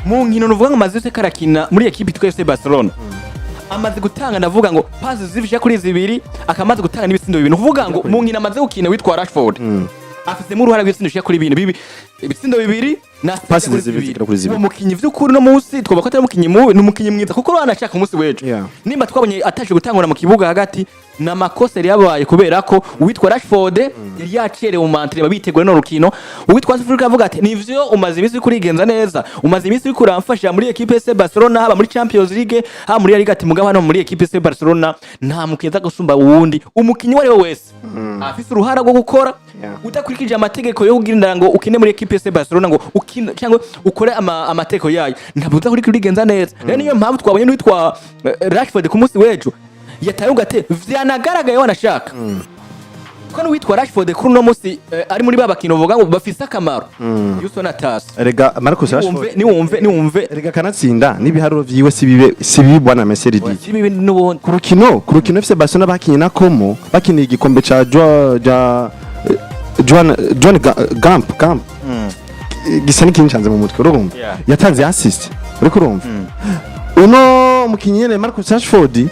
Mu nkino nuvuga ngo amaze yose karakina muri ekipe yitwa FC Barcelona, amaze gutanga, ndavuga ngo pasi zivije kuri zibiri, akamaze gutanga n'ibitsindo bibiri. Nukuvuga ngo mu nkino amaze gukina, witwa Rashford afisemo uruhare rw'ibitsindo bishika kuri bine bibi, ibitsindo bibiri na Pasi kuri zibiri zigera kuri zibiri. Uwo mukinyi vy'ukuri no munsi twoba ko atari umukinyi mubi, ni umukinyi mwiza, kuko wanashaka umunsi w'ejo nimba twabonye ataje gutangura mu kibuga hagati, ni amakosa yari yabaye kubera ko uwitwa Rashford yari yacerewe mu mantrema bitegura no rukino. Uwitwa Hansi Flick avuga ati: "Nivyo, umaze iminsi uriko urigenza neza, umaze iminsi uriko uramfasha muri equipe FC Barcelona, haba muri Champions League, haba muri La Liga." Ati: "Mugabo hano muri equipe FC Barcelona nta mukinyi aza gusumba uwundi. Umukinyi uwo ari we wese afise uruhara rwo gukora. Udakurikije amategeko yo kugira ngo ukine muri equipe FC Barcelona, ngo ukine cyangwa ukore amategeko yayo, ntabwo uza kuriko urigenza neza." Rero niyo mpamvu twabonye n'uwitwa Rashford ku munsi w'ejo yataye ugate, vyanagaragaye wanashaka ko n'uwitwa Rashford kuri uno munsi ari muri ba bakino bavuga ngo bafise akamaro. Yusona Tasi. Erega Marcus niwumve Rashford niwumve niwumve. Erega kanatsinda n'ibiharuro vyiwe si bibe, si bibi, bwana Messi. Si bibi n'ubundi. Ku rukino FC Barcelona bakinye na Como, bakiniye igikombe ca ja Joan John Gamp gisa n'ikincanze mu mutwe, urumva? Yatanze assist, uriko urumva? Uno mukinyi nyene Marcus Rashford,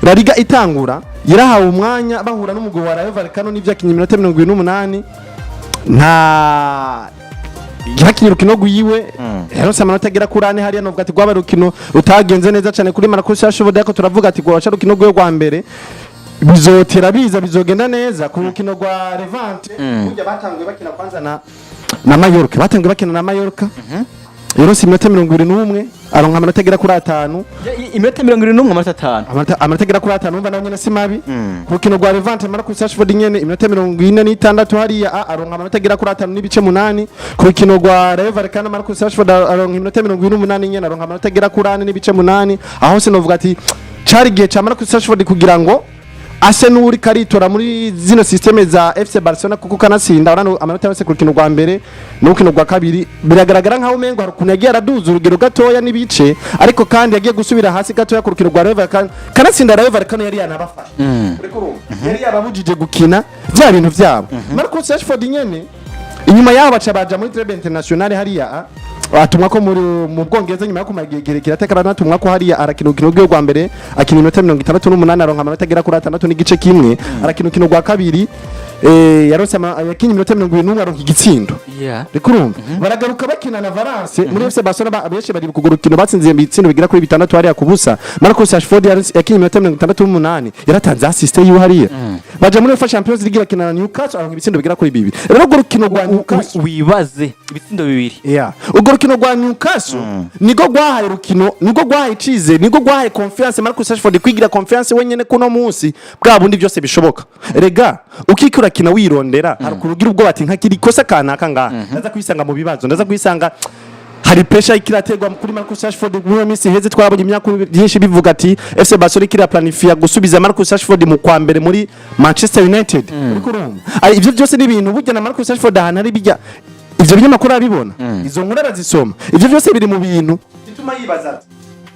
La Liga itangura yarahawe umwanya bahura n'umugwi wa Rayo Vallecano, n'ivyo akinye iminota 78, nta yakinye urukino rwiwe, yaronse amanota agera kuri ane hariya. Novuga ati rwaba urukino rutagenze neza cyane kuri Marcus Rashford, ariko turavuga ati rwaca urukino rwiwe rwa mbere, bizotera biza bizogenda neza ku rukino rwa Levante. Burya batanguye bakina kwanza na Mallorca, batanguye bakina na Mallorca, yaronse iminota 71, aronka amanota agera kuri atanu. Iminota 71, amanota atanu. Amanota agera kuri atanu, umva nawe nyene si mabi. Ku rukino rwa Levante, Marcus Rashford nyene iminota 46 hariya aronka amanota agera kuri 5.8. Ku rukino rwa Rayo Vallecano, Marcus Rashford aronka iminota 48 nyene, aronka amanota agera kuri 4.8. Aho se novuga ati cari igihe ca Marcus Rashford kugira ngo ase n'uri karitora muri zino système za FC Barcelona, kuko kanatsinda urano amanota yose ku rukino rwa mbere n'urukino rwa kabiri biragaragara nkaho umengo hari ukuntu yagiye araduza urugero gatoya n'ibice, ariko kandi yagiye gusubira hasi gatoya ku rukino rwa Rayo Vallecano. Kanatsinda Rayo Vallecano yari yanabafashe, uriko urumva? Yari yababujije gukina bya bintu vyabo. Marcus Rashford nyene inyuma yaho baca baja muri trêve internationale hariya, atumwa ko muri mu Bwongereza nyuma yo kumara igihe kirekire ateka, aranatumwa ko hariya arakina urukino rwiwe rwa mbere, akina iminota 68, aronka amanota agera kuri 6.1. Arakina urukino rwa kabiri, yaronse yakinye iminota 71, aronka igitsindo. Reka, urumva, baragaruka bakina na Valence muri FC Barcelona, benshi bari kugura urukino batsinze ibitsindo bigera kuri bitandatu hariya ku busa. Marcus Rashford yakinye iminota 68, yaratanze assist yiwe hariya. Baja muri UEFA Champions League bakina na Newcastle, aronka ibitsindo bigera kuri bibiri. Rero urwo rukino rwa Newcastle Wibaze ibitsindo bibiri. Yeah. Urwo rukino rwa Newcastle niko rwahaye urukino, niko rwahaye icizere, niko rwahaye confiance Marcus Rashford kwigira confiance wenyene kuno munsi bwa bundi byose bishoboka. Rega ukiko urakina wirondera, hari ukuntu ugira ubwoba ati nkakiri ikosa kanaka ngaha ndaza kwisanga mu bibazo, ndaza kwisanga hari pressure ikiraterwa kuri Marcus Rashford. Muri iyo minsi iheze twabonye imyaka byinshi bivuga ati FC Barcelona ikira planifia gusubiza Marcus Rashford mu kwa mbere muri Manchester United, uriko urumva? Ari ivyo byose ni ibintu burya na Marcus Rashford ahantu ari bijya ivyo binyamakuru arabibona, izo nkuru arazisoma. Ivyo byose biri mu bintu bituma yibaza ati: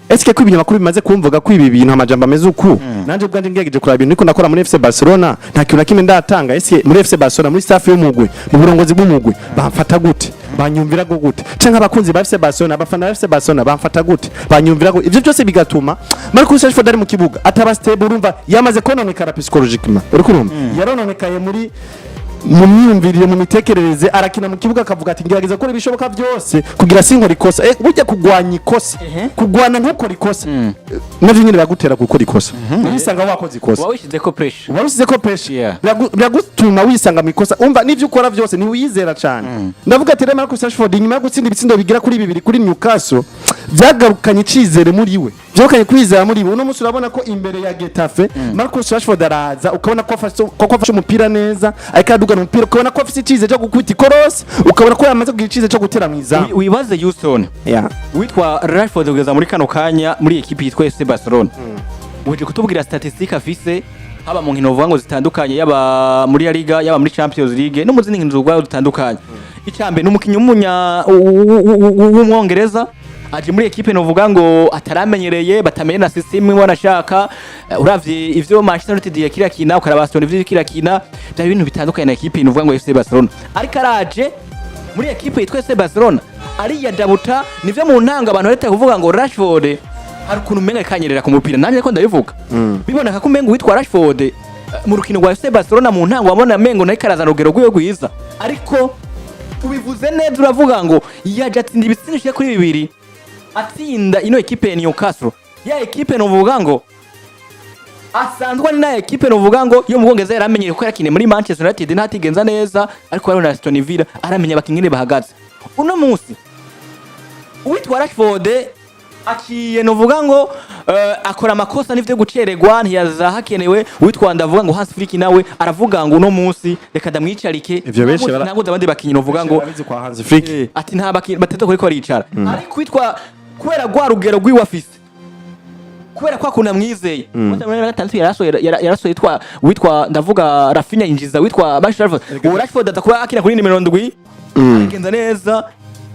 "Eske ko ibinyamakuru bimaze kumvuga ko ibi bintu amajambo ameze uku, nanje ubwanje ngerageje kuraba ibintu niko ndakora muri FC Barcelona, nta kintu na kimwe ndatanga. Eske muri FC Barcelona, muri staff y'umugwi, mu burongozi bw'umugwi bamfata gute, banyumvira go gute, canke abakunzi ba FC Barcelona, abafana ba FC Barcelona bamfata gute, banyumvira go?" Ivyo byose bigatuma Marcus Rashford ari mu kibuga ataba stable. Urumva yamaze kononekara psychologiquement, uriko urumva? Yarononekaye muri mu myumvirire, mu mitekerereze. Arakina mu kibuga akavuga ati: "Ngerageza gukora ibishoboka byose kugira sinkora ikosa." Burya kugwanya ikosa, kugwana ntukore ikosa, navyo nyine biragutera gukora ikosa, wisanga wakoze ikosa. Uba wishyize ko pressure. Uba wishyize ko pressure. Biragutuma wisanga mu ikosa, umva n'ivyo ukora byose ntiwiyizera cyane. Ndavuga ati rero Marcus Rashford inyuma yo gutsinda ibitsindo bigera kuri bibiri kuri Newcastle, byagarukanye icizere muri we, byagarukanye kwizera muri we. Uno munsi urabona ko imbere ya Getafe Marcus Rashford araza, ukabona ko afashe umupira neza, ariko aradugana umupira, ukabona ko afise icizere cyo gukubita ikorosi, ukabona ko yamaze kugira icizere cyo gutera mu izamu. Wibaze Houston, witwa Rashford kugeza muri kano kanya muri ekipi yitwa FC Barcelona, uje kutubwira statistique afise haba mu nkino uvuga ngo zitandukanye, yaba muri La Liga, yaba muri Champions League no mu zindi nkino uvuga zitandukanye. Icambere, ni umukinnyi w'umwongereza aje muri ekipe novuga ngo ataramenyereye, batamenye na system imwe wanashaka. Uravye ivyo Manchester United yakirakina, ukaraba Aston Villa ikirakina, bya bintu bitandukanye na ekipe novuga ngo FC Barcelona, ariko araje muri ekipe yitwa FC Barcelona. Ariyadabuta. Nivyo, mu ntango abantu bareta kuvuga ngo Rashford hari ukuntu umenga kanyerera ku mupira. Nanjye ko ndabivuga, biboneka ko umenga uwitwa Rashford mu rukino rwa FC Barcelona mu ntango wabona mengo nayo karazana urugero rwiwe rwiza. Ariko ubivuze neza, uravuga ngo yaje atsinda ibitsindo bishika kuri bibiri, atsinda ino ekipe ya Newcastle, ya ekipe novuga ngo asanzwe ari na ekipe novuga ngo yo mu Bwongereza yaramenyeye, kuko yarakiniye muri Manchester United ntatigenza neza, ariko yarabona Aston Villa, aramenya abakinyi ingene bahagaze. Uno munsi uwitwa Rashford aciye novuga ngo akora amakosa n'ivyo gucererwa, ntiyaza hakenewe. Uwitwa, ndavuga ngo, Hans Flick nawe aravuga ngo uno munsi reka ndamwicarike. Ivyo benshi ntabwo abandi bakinyi novuga ngo barabizi kwa Hans Flick. Ati nta bakinyi batatu kuriko baricara, ariko witwa kubera rwa rugero rwiwe afise, kubera kwa kuntu amwizeye. Muri gatandatu yarasohoye, yarasohoye witwa, ndavuga, Raphinha, yinjiza witwa Marcus Rashford. Uwo Rashford aza kuba akina kuri nimero 7, agenza neza,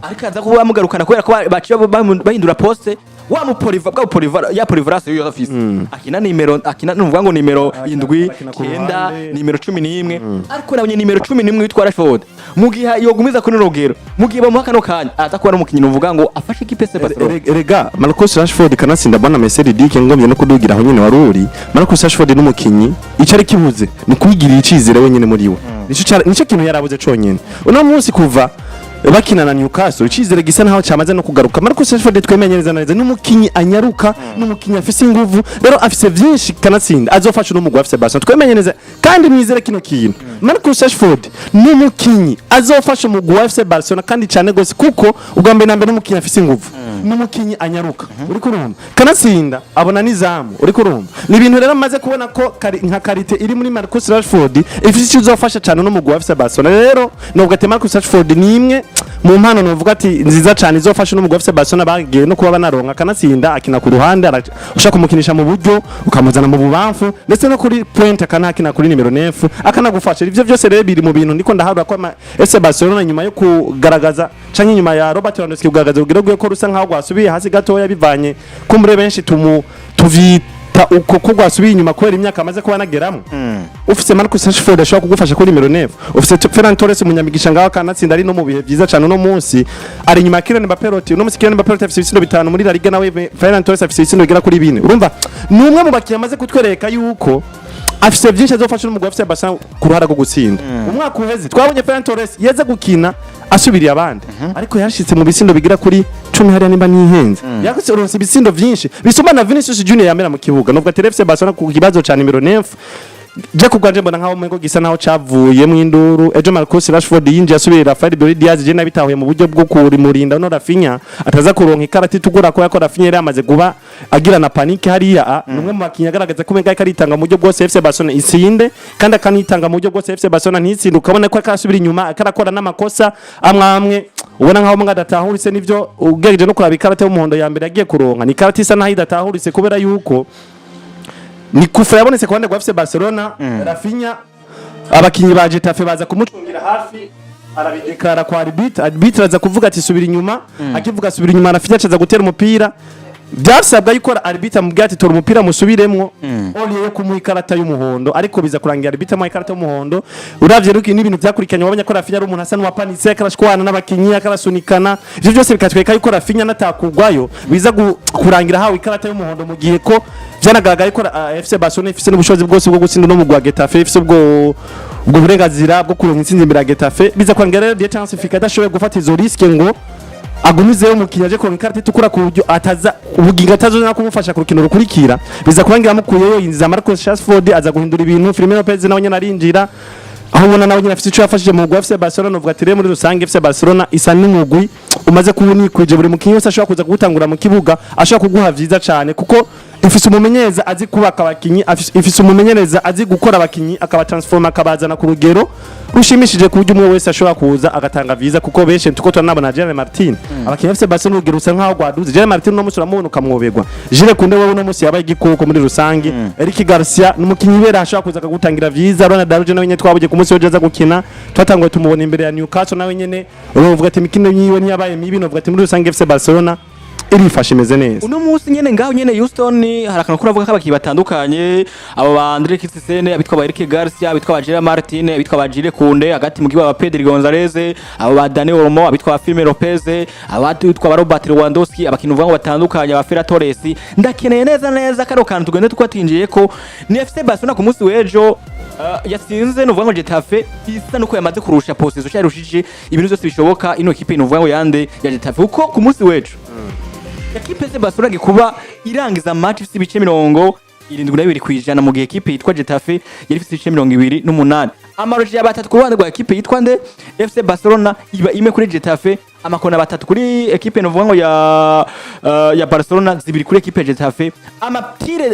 ariko aza kuba bamugarukana kubera ko baciye bahindura poste wa mu polyva bwa polyva ya polyvalence yo afise, akina nimero, akina nuvuga ngo nimero 7, akina ku 9, ruhande. Nimero 11. Ariko nabonye nimero 11 witwa Rashford, mu gihe yogumiza kuri rugero, mu gihe bamuha kano kanya, aza kuba ari umukinyi nuvuga ngo afashe ikipe FC Barcelona. Erega Marcus Rashford, kanatsinda bwana Messi Dike, ngomye no kudugira aho nyene wari uri. Marcus Rashford n'umukinyi ico ari kibuze ni kwigirira icizere wenyene muri we. Nico kintu yarabuze conyene. Uno munsi kuva bakina na Newcastle, icizere gisa naho cyamaze no kugaruka. Marcus Rashford twemenye neza neza n'umukinyi anyaruka, n'umukinyi afise inguvu, rero afise vyinshi kanatsinda azofasha uno mugwi afise Barcelona. Twemenye neza kandi mwizere kino kintu: Marcus Rashford n'umukinyi azofasha umugwi wa FC Barcelona kandi cyane gose, kuko ubwa mbere na mbere n'umukinyi afise inguvu, n'umukinyi anyaruka, uri kurumva, kanatsinda abona n'izamu, uri kurumva. Ni ibintu rero maze kubona ko nka qualité iri muri Marcus Rashford ifise icyo izofasha cyane no mugwi wa FC Barcelona. Rero novuga ati Marcus Rashford ni imwe mu mpano novuga ati nziza cyane izofasha no mugwi wa FC Barcelona bagiye no kuba banaronka. Kanatsinda akina ku ruhande, ushaka kumukinisha mu buryo ukamuzana mu bubamfu, ndetse no kuri pointe akanakina kuri nimero 9 akanagufasha. Ivyo byose rero biri mu bintu ndiko ndaharura ko FC Barcelona nyuma yo kugaragaza canke nyuma ya Robert Lewandowski kugaragaza urugero rwiwe ko rusa nkaho rwasubiye hasi gatoya, bivanye kumbure benshi tumu tuvyita uko ko rwasubiye inyuma kubera imyaka amaze kuba anageramo, ufise Marcus Rashford ashobora kugufasha kuri nimero 9, ufise Ferran Torres umunyamigisha ngaho, kanatsinda ari no mu bihe vyiza cyane. Uno munsi ari inyuma ya Kylian Mbappé Loti. Uno munsi Kylian Mbappé Loti afise ibitsindo bitanu muri La Liga, nawe Ferran Torres afise ibitsindo bigera kuri bine. Urumva ni umwe mu bakinnyi amaze kutwereka yuko afise byinshi azofasha n'umugwi wa FC Barcelona ku ruhara rwo gutsinda. Umwaka uheze twabonye Ferran Torres yeze gukina asubiriye abandi, ariko yashitse mu bitsindo bigira kuri 10 hariya nimba ntihenze, yaronse ibitsindo vyinshi bisumba na Vinicius Junior yamera mu kibuga. Novuga ati FC Barcelona ku kibazo ca nimero 9, je kubwanje mbona nkaho umengo gisa naho cavuye mu induru. Ejo Marcus Rashford yinjiye asubira Rafael Brito Diaz, je nabitahuye mu buryo bwo kurimurinda no Raphinha ataza kuronka ikarata itukura, ko Raphinha yari amaze kuba agira na panique hariya. Ni umwe mu bakinyi agaragaza ko umenga ariko aritanga mu buryo bwose FC Barcelona isinde, kandi akanitanga mu buryo bwose FC Barcelona ntitsinde. Ukabona ko akasubira inyuma, akarakora n'amakosa amwe amwe ubona nkaho umenga adatahuritse. Nivyo, ugerageje no kuraba ikarata y'umuhondo ya mbere yagiye kuronka, ni ikarata isa naho idatahuritse, kubera yuko ni kufa yabonetse ku ruhande rwa FC Barcelona. Raphinha, abakinyi ba Getafe baza kumucungira hafi, arabideklara kwa arbitre. Arbitre aza kuvuga ati subira inyuma. Akivuga subira inyuma, Raphinha acaza gutera umupira. Byasabwa yuko arbitre amubwira ati tora umupira musubiremwo, au lieu yo kumuha ikarata y'umuhondo, ariko biza kurangira arbitre amuha ikarata y'umuhondo. Uravye rero n'ibintu byakurikiranye, wabonye ko Raphinha ari umuntu asa n'uwapanitse, akarashwana n'abakinyi, akarasunikana. Ivyo byose bikatwereka yuko Raphinha natakugwayo biza kurangira ahawe ikarata y'umuhondo, mu gihe ko vyanagaragaye ko FC Barcelona ifise n'ubushobozi bwose bwo gutsinda no mugwa Getafe, ifise ubwo burenganzira bwo kuronka intsinzi imbere ya Getafe. Biza kurangira rero Dieter Hans Flick adashoboye gufata izo risque ngo agumizeyo umukinnyi aje kuronka ikarata itukura, ku buryo ataza ubugingo atazoza kumufasha ku rukino rukurikira. Biza kurangira amukuyeyo, yinjiza Marcus Rashford, aza guhindura ibintu. Fermin Lopez nawe nyene arinjira, aho ubona nawe nyine afite icyo yafashije mu mugwi wa FC Barcelona. Uvuga ati rero muri rusange FC Barcelona isa n'umugwi umaze kuba unikwije, buri mukinnyi wese ashobora kuza kuwutangura mu kibuga ashobora kuguha vyiza cane, kuko ifise umumenyereza azi kubaka abakinyi, ifise umumenyereza azi gukora abakinyi akabatransforma, akabazana ku rugero rushimishije, ku buryo umwe wese ashobora kuza agatanga vyiza, kuko benshi tuko turanabona Gerard Martin. Abakinyi ba FC Barcelona urugero rusa nkaho rwaduze. Gerard Martin uno munsi uramubona ukamwoberwa. Jules Koundé wewe uno munsi yabaye igikoko muri rusange. Eric Garcia ni umukinyi ibera ashobora kuza akagutangira vyiza. Ronald Araujo nawe nyene twabonye ku munsi w'ejo aza gukina, twatanguye tumubona imbere ya Newcastle, nawe nyene uruvuga ati imikino yiwe ntiyabaye mibi. Novuga ati muri rusange FC Barcelona Irifashe, imeze neza. Uno munsi nyene ngaho nyene Houston hari akantu kuravuga ko abakinyi batandukanye, abo ba Andre Christensen, abitwa ba Eric Garcia, abitwa ba Gerard Martin, abitwa ba Jules Koundé, hagati mu kibuga ba Pedri Gonzalez, abo ba Dani Olmo, abitwa ba Fermin Lopez, abitwa ba Robert Lewandowski, abakinyi uvuga ngo batandukanye, aba Ferran Torres. Ndakeneye neza neza kano kantu tugende tukwatinjiye ko ni FC Barcelona ku munsi w'ejo yatsinze, nuvuga ngo Getafe isa nuko yamaze kurusha possession, cyarushije ibintu byose bishoboka ino kipe, nuvuga ngo yande ya Getafe, kuko ku munsi w'ejo ekipe FC Barcelona gikuba irangiza match ifite ibice 72%, mu gihe ekipe yitwa Getafe yari ifite ibice 28. Amaroji ya batatu ku ruhande rwa ekipe yitwa nde FC Barcelona, iba imwe kuri Getafe. Amakona batatu kuri ekipe novuga ngo ya Barcelona, zibiri kuri ekipe ya Getafe.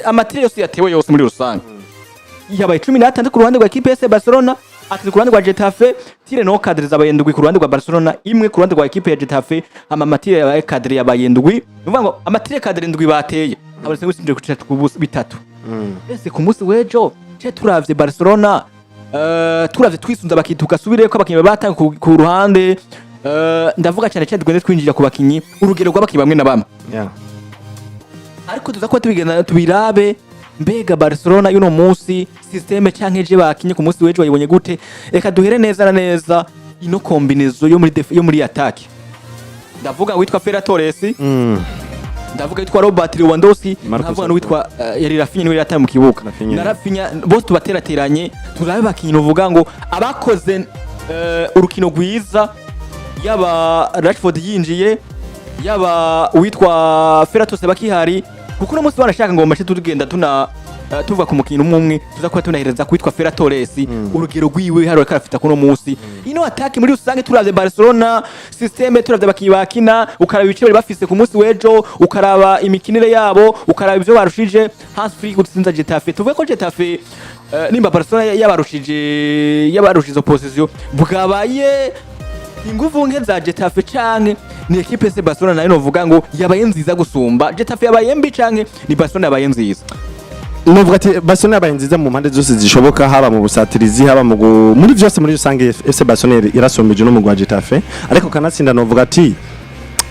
Amatire yose yatewe yose muri rusange yabaye 16 ku ruhande rwa ekipe FC Barcelona, 3 ku ruhande rwa Getafe. Tirs non cadrés zabaye ndwi ku ruhande rwa Barcelona, imwe ku ruhande rwa ekipe ya Getafe. Ama ma tirs yabaye cadré yabaye ndwi, ni ukuvuga ngo ama tirs cadrés ndwi bateye, abaretse gutsinda ku bitatu ku busa bitatu. Ese ku munsi w'ejo ce turavye Barcelona, turavye twisunze abakinyi, tugasubire ko abakinyi batanga ku ruhande, ndavuga cyane cyane tugende twinjira ku bakinyi, urugero rw'abakinyi bamwe na bamwe, ariko tuza kuba tubigenda tubirabe. Mbega Barcelona y'uno munsi, système canke je bakinye ku munsi w'ejo bayibonye gute? Reka duhere neza na neza ino combinaison yo muri attaque. Ndavuga witwa Ferran Torres, ndavuga witwa Robert Lewandowski, Marcus ndavuga n'uwitwa yari Raphinha, niwe yataye mu kibuga. Raphinha. Na Raphinha, bose tubaterateranye turabe bakinyi uvuga ngo abakoze urukino rwiza, yaba Rashford yinjiye, yaba uwitwa Ferran Torres bakihari, kuko uno munsi banashaka ngo mashe tugenda tuna tuva ku mukino umwe umwe, tuza kuba tunahereza kwitwa Ferran Torres, urugero rwiwe hari karafita kuno munsi. Ino attaque muri rusange, turavye Barcelona système, turavye abakinyi bakina, ukaraba ibice bari bafise ku munsi w'ejo, ukaraba imikinire yabo, ukaraba ivyo barushije Hans Flick gutsinza Getafe, tuvuge ko Getafe nimba Barcelona yabarushije opposition, bwabaye inguvu nke za Getafe, canke ni ekipe FC Barcelona nayo novuga ngo yabaye nziza gusumba Getafe, yabaye mbi, canke ni Barcelona yabaye nziza? Novuga ati Barcelona yabaye nziza mu mpande zose zishoboka, haba mu busatirizi, haba muri byose muri rusange. FC Barcelona irasumbije no mu gwa Getafe, ariko kanatsinda novuga ati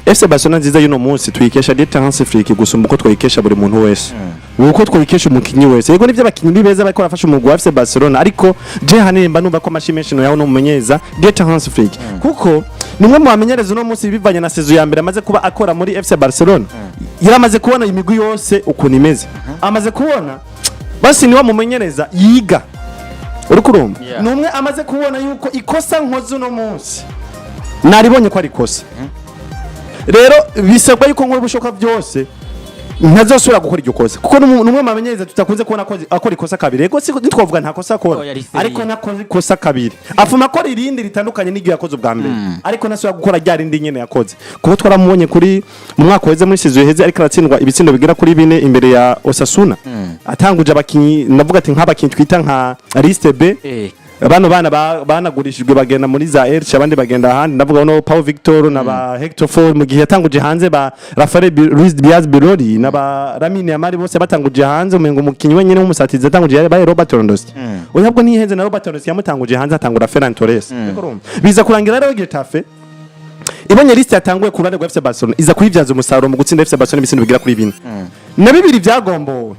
FC Barcelona nziza y'uno munsi tuyikesha Dieter Hans Flick gusumba uko twayikesha buri muntu wese, uko twayikesha umukinyi wese. Yego nivyo, abakinyi ni beza bariko barafasha umugwi wa FC Barcelona, ariko je hanini mba numva ko amashi menshi no yaho no mumenyereza Dieter Hans Flick, kuko ni umwe mu bamenyereza uno munsi, bivanye na saison ya mbere amaze kuba akora muri FC Barcelona, yaramaze kubona imigwi yose ukuntu imeze, amaze kubona basi niwe mumenyereza yiga, uriko urumva? Ni umwe amaze kubona yuko ikosa nkoze uno munsi naribonye ko ari ikosa, rero bisabwa yuko nkora ubushoboka byose ntazosubira gukora iryo kosa, kuko ni umwe mu bamenyereza tutakunze kubona akora ikosa kabiri. Yego si ntitwavuga nta kosa akora, Oya, ari sérieux. ariko ntakoze ikosa kabiri, afuma akora irindi ritandukanye n'iryo yakoze ubwa mbere, ariko ntasubira gukora rya rindi nyene yakoze, kuko twaramubonye kuri mu mwaka uheze, muri saison iheze, ariko aratsindwa ibitsindo bigera kuri bine imbere ya Osasuna, atanguje abakinyi, ndavuga ati nk'abakinyi twita nka liste B, bano bana banagurishijwe bagenda muri za Elche, abandi bagenda ahandi, ndavuga no Paul Victor na ba Hector Fort, mu gihe yatanguje hanze ba Rafael Luis Diaz Birori na ba Lamine Yamal, bose batanguje hanze. Umengo umukinyi wenyine w'umusatizi yatanguje yari Robert Lewandowski. Oya, bwo ntihenze, na Robert Lewandowski yamutanguje hanze, atangura Ferran Torres. Ariko urumva, biza kurangira rero Getafe ibonye liste yatanguye ku ruhande rwa FC Barcelona, iza kuyibyaza umusaruro mu gutsinda FC Barcelona ibitsindo bigera kuri bine na bibiri. Byagombowe,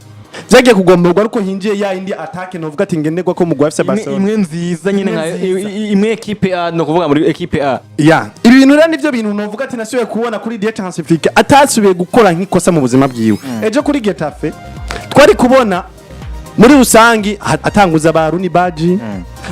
byagiye kugomborwa ariko hinjiye ya indi attaque novuga ati ngenderwa ko mugwa FC Imwe, Barcelona. Imwe nziza nyine Imwe nka nziza. Imwe ekipe A, no kuvuga muri ekipe A. Ya, ibi bintu rero nivyo bintu novuga ati nasubiye kubona kuri Dieter Hans Flick atasubiye gukora nk'ikosa mu buzima bwiwe. Ejo kuri Getafe twari kubona muri rusangi atanguza ba Roony Bardghji,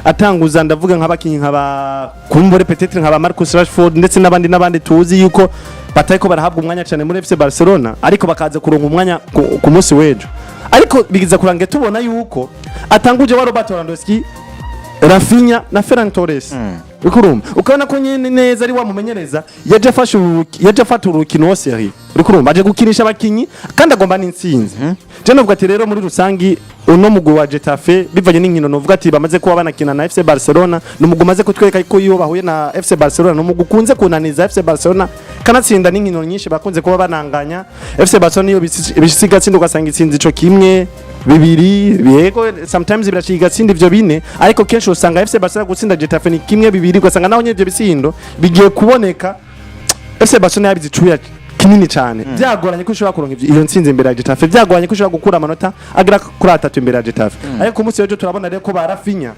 atanguza ndavuga nk'abakinyi nk'aba Kumbure, peut-être nk'aba Marcus Rashford, ndetse n'abandi n'abandi tuzi yuko batariko barahabwa umwanya cyane muri FC Barcelona, ariko bakaza kuronka umwanya ku munsi w'ejo. Ariko bigiza kurangira tubona yuko atanguje wa Robert Lewandowski, Raphinha na Ferran Torres. Uriko urumva, ukabona ko nyene neza ari wamumenyereza yaje afata urukino sérieux, uriko urumva, aje gukinisha abakinyi kandi agomba n'intsinzi. Je novuga ati rero muri rusangi uno mugwi wa Getafe, bivanye n'inkino novuga ati bamaze kuba banakina na FC Barcelona, ni umugwi umaze kutwereka ko iyo bahuye na FC Barcelona ni umugwi ukunze kunaniza FC Barcelona, kanatsinda n'inkino nyinshi bakunze kuba bananganya FC Barcelona. Iyo bishitse igatsinda, ugasanga itsinze ico kimwe, bibiri, yego sometimes birashika igatsinda ivyo bine, ariko kenshi usanga FC Barcelona gutsinda Getafe ni kimwe, bibiri, ugasanga naho nyene ivyo bitsindo bigiye kuboneka FC Barcelona yabize icuya kinini. Kinini cyane byagoranye ko ushobora kuronka iyo ntsinzi imbere ya Getafe, byagoranye ko ushobora gukura amanota agera kuri 3 imbere ya Getafe. Ariko ku munsi w'ejo turabona rero ko ba Raphinha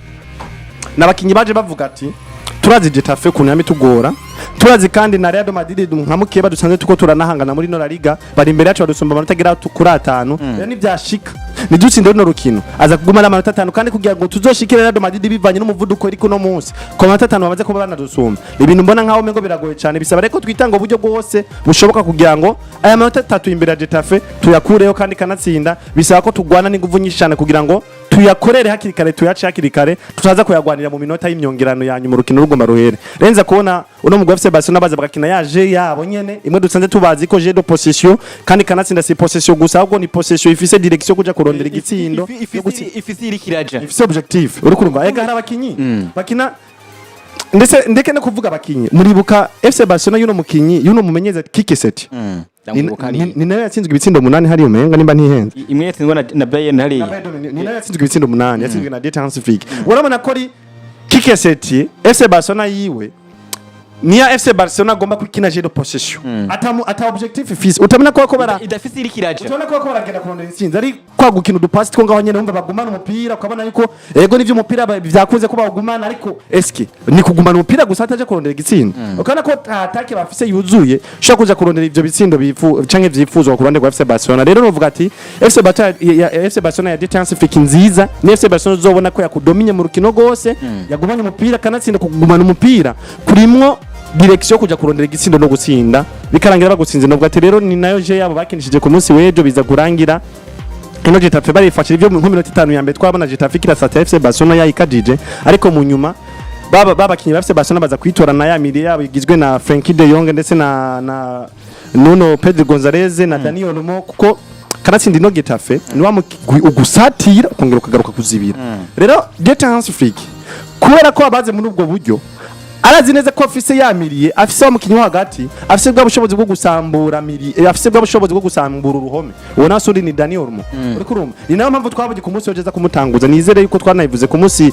n'abakinyi baje bavuga ati: "Turazi Getafe ukuntu yama itugora, turazi kandi na Real Madrid nka mukeba dusanzwe tuko turanahangana muri no La Liga, bari imbere yacu, badusumba amanota agera kuri 5. Rero nivyashika nidutsinde runo rukino, aza kuguma n'amanota 5, kandi kugira ngo tuzoshikire Real Madrid bivanye n'umuvuduko iri kuno munsi ku manota 5 bamaze kuba banadusumba, ibintu mbona nkaho umengo biragoye cyane. Bisaba reko twitanga uburyo bwose bushoboka kugira ngo aya manota 3 imbere ya Getafe tuyakureho, kandi kanatsinda bisaba ko tugwana n'inguvu nyinshi cyane kugira ngo tuyakorere hakiri kare, tuyace hakiri kare, tutaza kuyagwanira mu minota y'imyongerano ya nyuma urukino rugomba ruhere." Renza kubona uno mugwi FC Barcelona baza bagakina yaje yabo nyene imwe dusanze tubazi ko jeu de possession, kandi kanatsinda si possession gusa, ahubwo ni possession ifise direction kuja kurondera igitsindo yo Ifise iri kiraja. Ifise objectif. Uri kurumva ega hari abakinyi bakina, ndetse ndeke no kuvuga abakinyi, muribuka FC Barcelona y'uno mukinyi, y'uno mumenyereza Quique Setien? Ndamwibuka hariya. Ni nayo yatsinzwe ibitsindo 8 hariya umenga, nimba ntihenze. Imwe yatsinzwe na Bayern hariya. Ni nayo yatsinzwe ibitsindo 8, yatsinzwe na Dieter Hans Flick. Urabona ko ari Quique Setien, FC Barcelona yiwe niya FC Barcelona agomba kwikina jeu de possession, ata objectif ifise, utabona ko bara Idafise iri kiraja. Utabona ko baragenda kurondera intsinzi, ari kwa gukina udupasi two ngaho nyene, wumva bagumana umupira, ukabona yuko ego nivyo umupira vyakunze ko bawugumana, ariko eske ni kugumana umupira gusa ataje kurondera igitsindo? Ukabona ko attaque bafise yuzuye ushobora kuja kurondera ivyo bitsindo bifu canke vyifuzwa ku ruhande rwa FC Barcelona. Rero novuga ati FC Barcelona ya FC Barcelona ya Dieter Hans Flick nziza ni FC Barcelona uzobona ko yakudominye mu rukino rwose, yagumanye umupira, kanatsinda kugumana umupira kurimwo direction yo kuja kurondera igitsindo no gutsinda, bikarangira bagutsinze. Novuga ati rero ni nayo jeu yabo bakinishije ku munsi w'ejo, biza kurangira ino Getafe barifashije. Ibyo nko minota 5 ya mbere twabona Getafe kirasata FC Barcelona yayikajije, ariko mu nyuma baba babakinyi ba FC Barcelona baza kwitora na ya milieu yabo igizwe na Frenkie de Jong ndetse na Nuno Pedro Gonzalez na Dani Olmo, kuko kanatsinda ino Getafe ni wa mugwi ugusatira ukongera ukagaruka kuzibira. Rero Dieter Hans Flick, kubera ko abaze muri ubwo buryo, arazi neza ko afise ya milieu, afise wa mukinyi wo hagati, afise bwa bushobozi bwo gusambura milieu, afise bwa bushobozi bwo gusambura uruhome. Uwo nawe ni Dani Olmo, uriko urumva? Ni nayo mpamvu twabonye ku munsi w'ejo kumutanguza. Nizere yuko twanayivuze ku munsi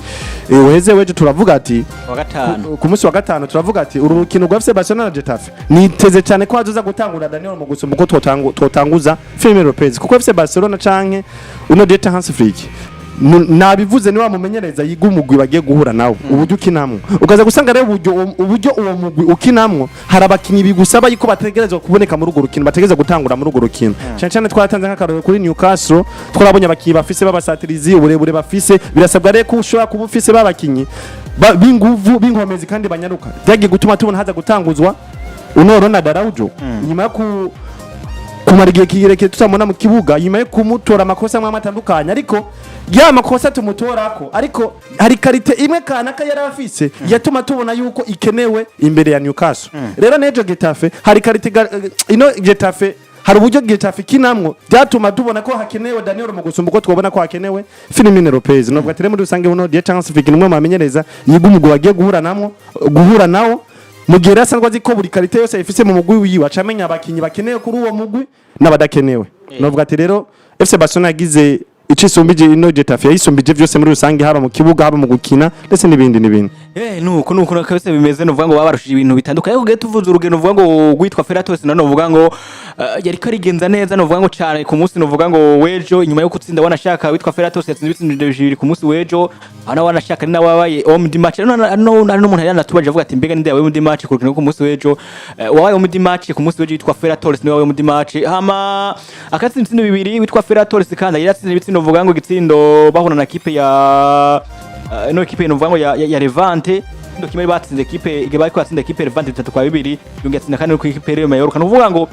weze w'ejo, turavuga ati Wa gatanu. Ku munsi wa gatanu turavuga ati uru rukino rwa FC Barcelona na Getafe, niteze cyane ko hazoza gutangura Dani Olmo gusumba uko twotanguza Fermin Lopez, kuko FC Barcelona canke uno Dieter Hans Flick, nabivuze, ni wa mumenyereza yiga umugwi bagiye guhura nawe uburyo ukinamwo, ukaza gusanga rero uburyo uwo mugwi ukinamwo hari abakinyi bigusaba yuko bategerezwa kuboneka muri urwo rukino, bategerezwa gutangura muri urwo rukino. Cyane cyane twaratanze nk'akarorero kuri Newcastle, twarabonye abakinyi bafise b'abasatirizi, uburebure bafise, birasabwa rero ko ushobora kuba ufise b'abakinyi b'inguvu, b'inkomezi kandi banyaruka. Byagiye gutuma tubona haza gutanguzwa uno Ronald Araujo nyuma yo kumara igihe kirekire tutamubona mu kibuga, nyuma yo kumutora amakosa amwe atandukanye, ariko ya makosa tumutorako, ariko hari qualité imwe kanaka yari afise yatuma tubona yuko ikenewe imbere ya Newcastle. Rero nejo Getafe hari qualité ino Getafe hari uburyo Getafe ikinamwo byatuma tubona ko hakenewe Daniel mu gusumba uko twabona ko hakenewe Fermin Lopez. Nubwo ati rero muri rusange uno Dieter Hans Flick ni umwe mu bamenyereza yiga umugwi bagiye guhura namwo, guhura nawo, mu gihe rero asanzwe azi ko buri qualité yose ifise mu mugwi wiwe, aca amenya abakinyi bakenewe kuri uwo mugwi n'abadakenewe. Novuga ati rero FC Barcelona yagize ico isumbije ino Getafe, yayisumbije vyose muri rusange, haba mu kibuga, haba mu gukina, ndetse n'ibindi n'ibindi. Nuko kabisa bimeze, nuvuga ngo babarushije ibintu bitandukanye. Ariko ugiye tuvuze urugendo, nuvuga ngo gwitwa Ferran Torres, none nuvuga ngo yariko arigenza neza, nuvuga ngo cyane ku munsi nuvuga ngo wejo, inyuma yo gutsinda wanashaka witwa Ferran Torres yatsinze ibitsindo 2 ku munsi wejo, hano wanashaka ni nawe wabaye homme du match. No no no n'umuntu yari anatubaje avuga ati: "Mbega ninde yabaye homme du match ku rukino rwo ku munsi wejo?" Wabaye homme du match ku munsi wejo yitwa Ferran Torres, niwe wabaye homme du match, hama akatsinda ibitsindo 2 witwa Ferran Torres, kandi yari yatsinze ibitsindo, uvuga ngo igitsindo bahura na kipe ya no ekipe novuga ngo ya Levante, ndo kimwe batsinze ekipe igihe bariko batsinda ekipe Levante 3-2, yongera atsinda kandi ku ekipe Real Mallorca. Nuvuga ngo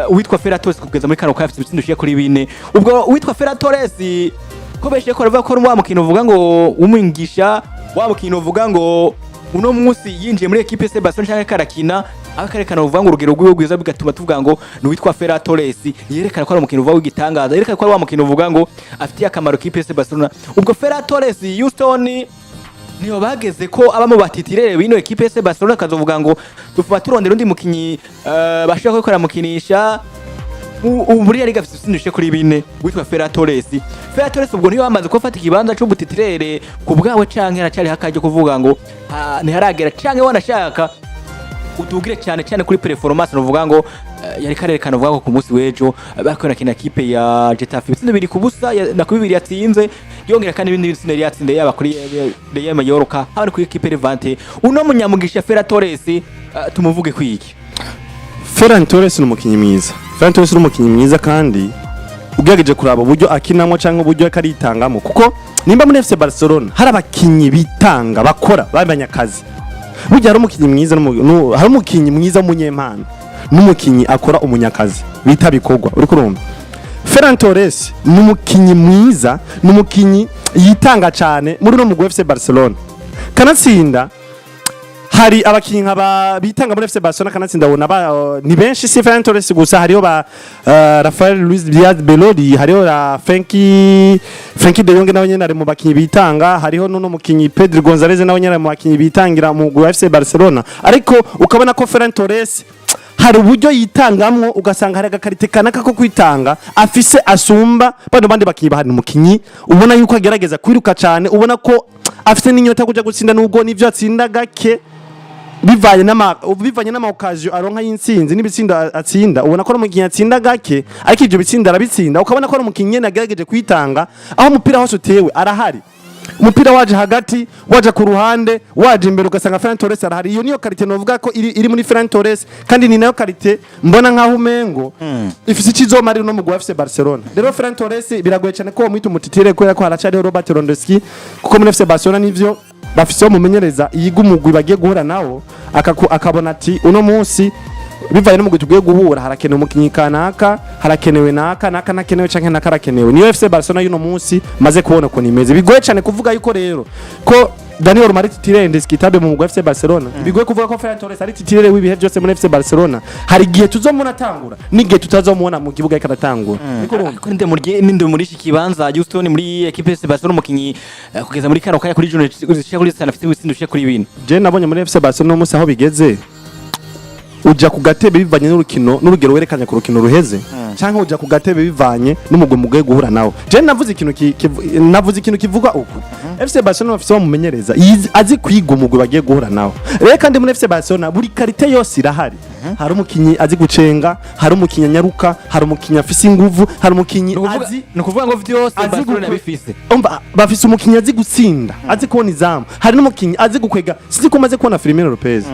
uwitwa Ferran Torres kugeza muri kano kanya afite ibitsindo bishika kuri 4. Ubwo uwitwa Ferran Torres ko benshi ko baravuga ko ari wa mukino uvuga ngo umwingisha wa mukino uvuga ngo uno munsi yinjiye muri ekipe FC Barcelona cyangwa karakina akarekana uvuga ngo urugero rwiwe rwiza, bigatuma tuvuga ngo ni uwitwa Ferran Torres yerekana ko ari umukino uvuga w'igitangaza, yerekana ko ari wa mukino uvuga ngo afitiye akamaro ekipe FC Barcelona. Ubwo Ferran Torres, Houston, niyo bageze ko aba mu ba titulaire bino ekipe FC Barcelona, kazovuga ngo tuvuga turondera undi mukinyi bashaka ko mukinisha. Ubu muri Liga afite ibitsindo bishika kuri 4 witwa Ferran Torres. Ferran Torres ubwo niyo bamaze ko afata ikibanza c'ubu titulaire ku bwawe, canke haracari hakajya kuvuga ngo ntiharagera, canke wanashaka Udugire cyane cyane kuri performance, novuga ngo yari karerekana, uvuga ngo ku munsi w'ejo bariko barakina ekipe ya Getafe, ibitsindo 2-0 na ku 2 yatsinze, yongera kandi ibindi bitsindo yari yatsinze, yaba kuri Real Mallorca, haba no kuri ekipe Levante. Uno munyamugisha Ferran Torres, tumuvuge kwiki? Ferran Torres ni umukinnyi mwiza. Ferran Torres ni umukinnyi mwiza, kandi ugerageje kuraba uburyo akinamo cyangwa uburyo akaritangamo, kuko nimba muri FC Barcelona hari abakinnyi bitanga, bakora, bamenya akazi, burya hari umukinnyi mwiza hari umukinnyi mwiza w'umunyempano n'umukinnyi akora, umunyakazi bita bikorwa. Uri kurumva, Ferran Torres ni umukinnyi mwiza, ni umukinnyi yitanga cyane muri uno mugwi wa FC Barcelona. Kanatsinda hari abakinnyi nka ba bitanga muri FC Barcelona, kanatsinda ubona ba ni benshi, si Ferran Torres gusa. Hariho ba Rafael Luis Diaz Beloli, hariho la Frenkie de Jong, nawe nyene ari mu bakinnyi bitanga. Hariho n'uno mukinnyi Pedro Gonzalez, nawe nyene ari mu bakinnyi bitangira mu mugwi wa FC Barcelona. Ariko ukabona ko Ferran Torres hari uburyo yitangamwo, ugasanga hari aga qualité kanaka ko kwitanga afise asumba bano bandi bakinyi bahari. Umukinyi ubona yuko agerageza kwiruka cyane, ubona ko afise n'inyota yo kuja gutsinda, nubwo n'ivyo atsinda gake bivanye n'ama occasion aronka y'intsinzi n'ibitsindo atsinda. Ubona ko ari umukinyi atsinda gake, ariko ivyo bitsinda arabitsinda. Ukabona ko ari umukinyi nyene agerageje kwitanga. Aho umupira hose utewe arahari, umupira waje hagati, waje ku ruhande, waje imbere, ugasanga Ferran Torres arahari. Iyo niyo qualité novuga ko iri muri Ferran Torres, kandi ni nayo qualité mbona nkaho umengo ifise ikizomarira no mugwi wa FC Barcelona. Rero Ferran Torres biragoye cyane ko wamwita umu titulaire, kubera ko haracariho Robert Lewandowski, kuko muri FC Barcelona nivyo bafise umumenyereza yiga umugwi bagiye guhura nawo, akabona ati uno munsi bivanye n'umugwi tugiye guhura harakenewe umukinyi kanaka, harakenewe naka naka, nakenewe canke naka arakenewe. Niyo FC Barcelona y'uno munsi maze kubona ukuntu imeze. Bigoye cyane kuvuga yuko rero ko Dani Olmo ari titulaire indiscutable mu mugwi wa FC Barcelona. Bigoye kuvuga ko Ferran Torres ari titulaire w'ibihe byose muri FC Barcelona. Hari igihe tuzomubona atangura n'igihe tutazomubona mu kibuga ariko aratangura. Niko urumva. Ariko ninde muri iki kibanza, Houston, muri equipe FC Barcelona, umukinyi kugeza muri kano kanya kuri journée zishika kuri 5 afite ibitsindo bishika kuri 4? Je nabonye muri FC Barcelona uno munsi aho bigeze, uja ku gatebe bivanye n'urukino n'urugero werekanye ku rukino ruheze, canke uja ku gatebe bivanye n'umugwi mugiye guhura nawo. Je navuze ikintu kivuga uku: FC Barcelona bafise bamumenyereza azi kwiga umugwi bagiye guhura nawo. Rero kandi muri FC Barcelona buri qualité yose irahari. Hari umukinyi azi gucenga, hari umukinyi anyaruka, hari umukinyi afise inguvu, hari umukinyi azi Ni ukuvuga ngo vyose azi Barcelona bifise. Umva, bafise umukinyi azi gutsinda, azi kubona izamu, hari n'umukinyi azi gukwega. Sinzi ko umaze kubona Firmino Lopez.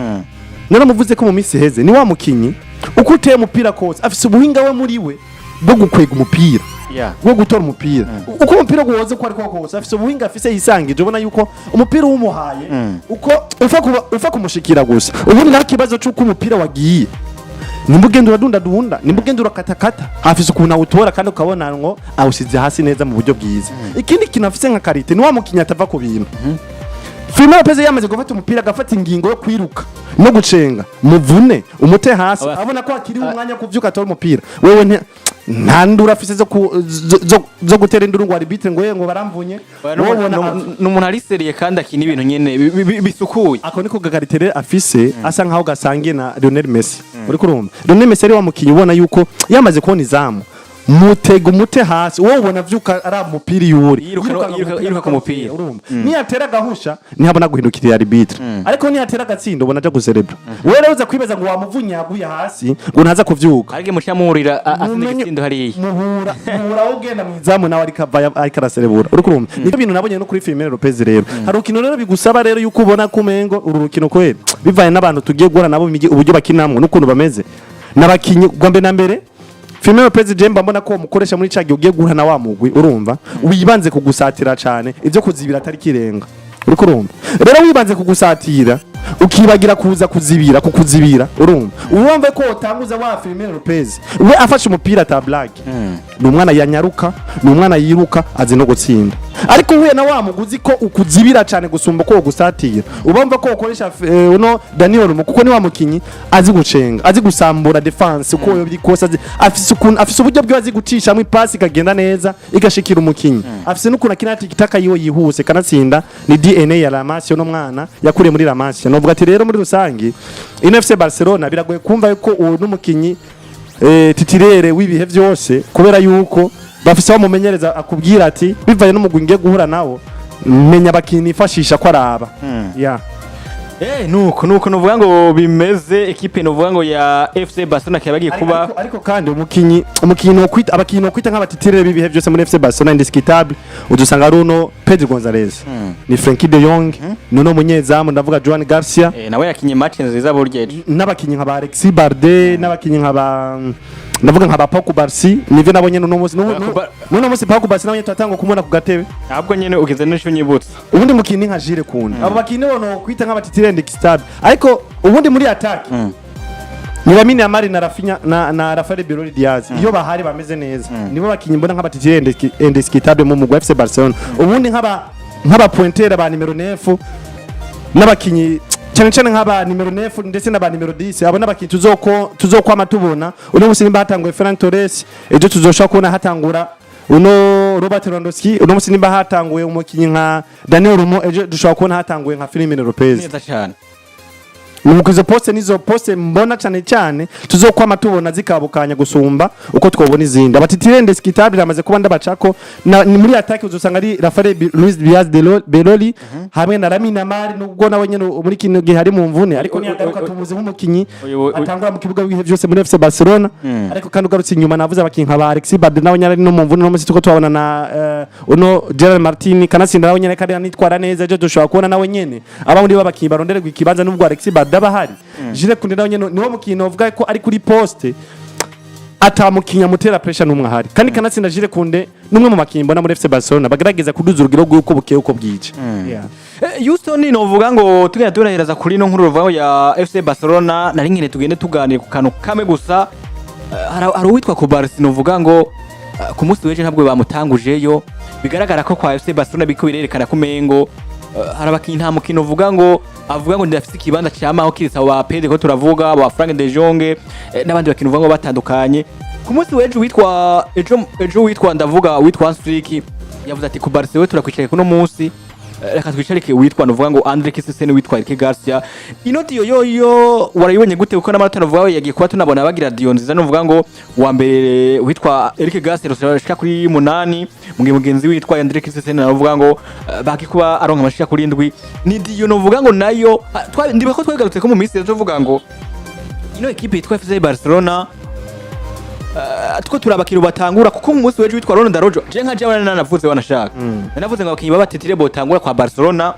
Naramuvuze ko mu minsi iheze, ni wa mukinyi uko uteye umupira kose afise ubuhinga we muri we bwo gukwega umupira, bwo gutora umupira. Uko umupira guhoze uko ariko kose, afise ubuhinga afise yisangije. Ubona yuko umupira uwumuhaye uko ufa kumushikira gusa, ubundi nta kibazo c'uko umupira wagiye, nimba ugenda uradunda dunda, nimba ugenda urakatakata, afise ukuntu awutora kandi ukabona ngo awusize hasi neza mu buryo bwiza. Ikindi kintu afise nka qualité, ni wa mukinyi atava ku bintu. Firmino Lopez yamaze gufata umupira, agafata ingingo yo kwiruka no gucenga, muvune umute hasi, abona ko akiriho umwanya wo kuvyuka atora umupira. Wewe nta nduru afise zo gutera induru ngo arbitre ngo ye ngo baramvunye. Wowe ubona Ni umuntu ari sérieux kandi akina ibintu nyene bisukuye. Ako niko ga qualité rero afise, asa nkaho gasangiye na Lionel Messi. Uri kurumva, Lionel Messi ari wa mukinyi ubona yuko yamaze kubona izamu, mutega umute hasi, wowe ubona avyuka ari umupira yuri. Yiruka ku mupira. Urumva, niyatera agahusha ntihabona guhindukirira arbitre, ariko niyatera agatsinda ubona aja guserebra. Wewe rero uza kwibaza ngo wamuvunye yaguye hasi ngo ntaza kuvyuka. Ariko muca muhurira atsinda Mumenye- igitsindo hariya. Muhura wowe ugenda mu izamu, nawe ariko ava ariko araserebura. Uri kurumva, nibyo bintu nabonye no kuri Firmino Lopez. Rero hari urukino rero bigusaba rero yuko ubona ko umengo uru rukino kweri bivanye n'abantu tugiye guhura nabo, uburyo bakinamwo n'ukuntu bameze n'abakinyi. Bwa mbere na mbere, Firmino Lopez je mba mbona ko mukoresha muri ca gihe ugiye guhura na wa mugwi, urumva, wibanze kugusatira cane, ivyo kuzibira atari kirenga. Uri kurumva rero, wibanze kugusatira ukibagira kuza kuzibira, kukuzibira, urumva, urumva ko utanguza wa Firmino Lopez. We afashe umupira ata blague, ni umwana yanyaruka, ni umwana yiruka, azi no gutsinda. Ariko uhuye na wa muguzi ko ukuzibira cyane gusumba ko ugusatira, ubumva ko ukoresha uno Dani Olmo, kuko ni wa mukinyi azi gucenga, azi gusambura défense uko yo biri kose, afise ukuntu, afise uburyo bwiwe azi gucishamo ipasi ikagenda neza igashikira umukinyi. Afise n'ukuntu akina tiki-taka yiwe yihuse, kanatsinda ni DNA ya La Masia, no mwana yakuriye muri La Masia. Novuga ati rero muri rusangi ino FC Barcelona biragoye kumva yuko uwo n'umukinyi titulaire w'ibihe byose, kubera yuko bafise aho mumenyereza akubwira ati bivanye n'umugwi ngiye guhura nawo, menya abakinyi nifashisha ko araba ya. Nuko nuvuga ngo bimeze, ekipe nuvuga ngo ya FC Barcelona kaba bagiye kuba Ariko kandi umukinyi no kwita, abakinyi no kwita nk'aba titulaire b'ibihe byose muri FC Barcelona indiscutable, udusanga ari uno Pedro Gonzalez, ni Frenkie de Jong, nuno munyezamu, ndavuga Joan Garcia. Nawe yakinye match nziza burya ejo. N'abakinyi nka ba Alexis Balde, n'abakinyi nka ba, ndavuga nka ba Pau Cubarsí, nivyo nabonye nuno munsi. Nuno munsi Pau Cubarsí nabonye twatanga kumubona ku gatebe. Ahubwo nyene ugeze n'ico nyibutse. Ubundi mukinyi nka Jules Koundé, abo bakinyi bo kwita nk'aba titulaire indiscutable, ariko ubundi muri attaque ni Lamine Yamal na Raphinha na Rafael Birori Diaz. Iyo bahari bameze neza, nibo bakinyi mbona nk'aba titulaire indiscutable mu mugwi wa FC Barcelona. Ubundi nk'aba pointeur ba numéro 9 n'abakinyi cyane cyane nk'aba numéro 9 ndetse n'aba numéro 10, abo n'abakinyi tuzokwama tubona. Uno musi nimba hatanguye Ferran Torres, ejo tuzoshobora kubona hatangura uno Robert Lewandowski. Uno musi nimba hatanguye umukinyi nka Daniel Olmo, ejo dushobora kubona hatanguye nka Fermin Lopez. Neza cyane. Nuko izo poste nizo poste mbona cyane cyane tuzokwama tubona zikabukanya gusumba uko twobona izindi. Aba titulaire indiscutable amaze kuba ndabacako ni muri attaque uzosanga ari Rafael Luis Diaz de Beloli hamwe na Lamine Yamal, nubwo nawe nyene muri kino gihe ari mu mvune, ariko niyagaruka tumuzi nk'umukinyi atangura mu kibuga w'ibihe byose muri FC Barcelona. Ariko kandi ugarutse inyuma, navuze abakinyi nka ba Alexis Balde, nawe nyene ari no mu mvune. No musi tuko twabona na uno Gerard Martin kanatsinda, nawe nyene kandi anitwara neza. Ejo dushobora kubona nawe nyene aba muri babakinyi barondererwa ikibanza, nubwo Alexis Balde aba ahari. Jules Koundé nawe nyene niwo mukinyi novuga ko ari kuri poste atamukinya mutera pressure n'umwe ahari. Kandi kanatsinda Jules Koundé numwe mu bakinyi mbona muri FC Barcelona bagerageza kuduza urugero rw'uko bukeye uko bwije. Yeah. Houston, novuga ngo tugenda turahereza kuri ino nkuru ruvaho ya FC Barcelona, nari nkene tugende tuganire ku kantu kamwe gusa. Hari uwitwa Cubarsí, novuga ngo ku munsi w'ejo ntabwo bamutangujeyo. Bigaragara ko kwa FC Barcelona biko birerekana ko umengo hari abakinyi, nta mukino uvuga ngo avuga ngo ndafise ikibanza cyamaho kirisa wa Pedro ko turavuga ba Frank de Jong, n'abandi bakinyi uvuga ngo batandukanye. Ku munsi w'ejo witwa ejo witwa, ndavuga witwa Hans Flick yavuze ati: "Cubarsí we turakwicaye kuno munsi, reka twicarike witwa nuvuga ngo Andre Christensen, witwa Eric Garcia." Ino duo yoyo warayibonye gute? Kuko n'amanota nuvuga yagiye kuba tunabona bagira duo nziza, nuvuga ngo wa mbere witwa Eric Garcia rushika kuri 8, mu gihe mugenzi witwa Andre Christensen navuga ngo baki kuba aronka amashika kuri 7. Ni duo nuvuga ngo nayo ndiba ko twagarutse ko mu minsi tuvuga ngo ino ekipe yitwa FC Barcelona two turabakiri batangura, kuko mu munsi w'ejo witwa Ronald Araujo, je nka jewe nanavuze, wanashaka nanavuze ngo abakinyi b'aba titulaire botangura kwa Barcelona